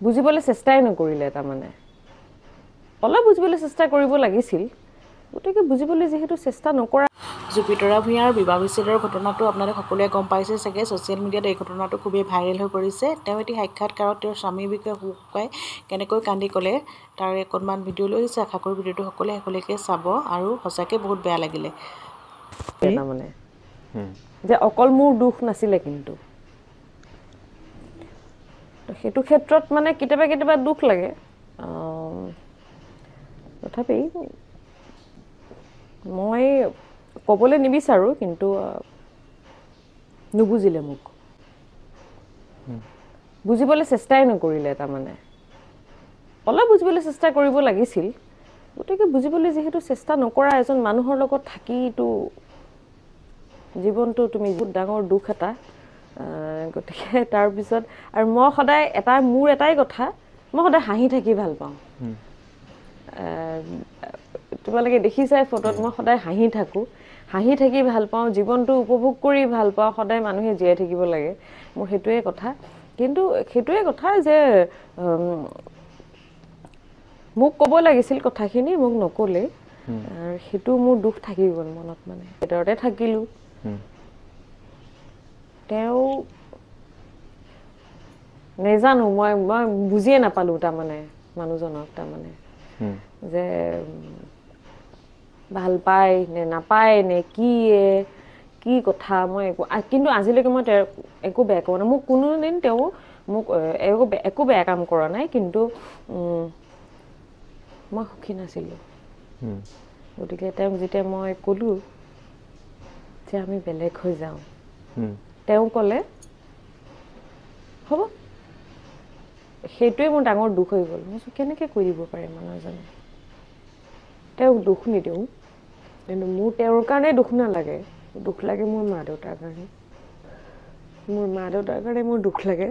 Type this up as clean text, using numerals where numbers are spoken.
বুজিবলৈ চেষ্টাই নকৰিলে। তাৰমানে অলপ বুজিবলৈ চেষ্টা কৰিব লাগিছিল, গতিকে বুজিবলৈ যিহেতু চেষ্টা নকৰা। জুপিতৰা ভূঞাৰ বিবাহ বিচ্ছেদৰ ঘটনাটো আপোনালোক সকলোৱে গম পাইছে চাগে। ছ'চিয়েল মিডিয়াত এই ঘটনাটো খুবেই ভাইৰেল হৈ পৰিছে। তেওঁ এটি সাক্ষাৎকাৰত তেওঁৰ স্বামীৰ বিষয়ে শুকুৱাই কেনেকৈ কান্দি ক'লে তাৰ অকণমান ভিডিঅ' লৈ আহিছে। আশা কৰোঁ ভিডিঅ'টো সকলোৱে শেষলৈকে চাব আৰু সঁচাকৈ বহুত বেয়া লাগিলে। তাৰমানে যে অকল মোৰ দুখ নাছিলে, কিন্তু সেইটো ক্ষেত্ৰত মানে কেতিয়াবা কেতিয়াবা দুখ লাগে। তথাপি মই ক'বলৈ নিবিচাৰোঁ, কিন্তু নুবুজিলে মোক, বুজিবলৈ চেষ্টাই নকৰিলে। তাৰমানে অলপ বুজিবলৈ চেষ্টা কৰিব লাগিছিল, গতিকে বুজিবলৈ যিহেতু চেষ্টা নকৰা এজন মানুহৰ লগত থাকিতো জীৱনটো তুমি বহুত ডাঙৰ দুখ এটা। গতিকে তাৰপিছত আৰু মই সদায় এটা মোৰ এটাই কথা, মই সদায় হাঁহি থাকি ভাল পাওঁ। তোমালোকে দেখিছাই ফটোত মই সদায় হাঁহি থাকোঁ, হাঁহি থাকি ভাল পাওঁ, জীৱনটো উপভোগ কৰি ভাল পাওঁ। সদায় মানুহে জীয়াই থাকিব লাগে, মোৰ সেইটোৱে কথা। কিন্তু সেইটোৱে কথা যে মোক ক'ব লাগিছিল কথাখিনি, মোক নক'লে, সেইটো মোৰ দুখ থাকি গ'ল মনত। মানে ভিতৰতে থাকিলোঁ। তেওঁ নেজানো, মই মই বুজিয়ে নাপালোঁ তাৰমানে মানুহজনক, তাৰমানে যে ভাল পায় নে নাপায় নে কি কি কথা, মই একো। কিন্তু আজিলৈকে মই তেওঁ একো বেয়া কোৱা নাই, মোক কোনোদিন তেওঁ মোক একো বেয়া কাম কৰা নাই, কিন্তু মই সুখী নাছিলোঁ। গতিকে তেওঁক যেতিয়া মই ক'লোঁ যে আমি বেলেগ হৈ যাওঁ, তেওঁ ক'লে হ'ব। সেইটোৱে মোৰ ডাঙৰ দুখ হৈ গ'ল। মই কেনেকৈ কৈ দিব পাৰে মানুহজনে? তেওঁক দুখ নিদিওঁ, কিন্তু মোৰ তেওঁৰ কাৰণে দুখ নালাগে, দুখ লাগে মোৰ মা দেউতাৰ কাৰণে। মোৰ মা দেউতাৰ কাৰণে মোৰ দুখ লাগে।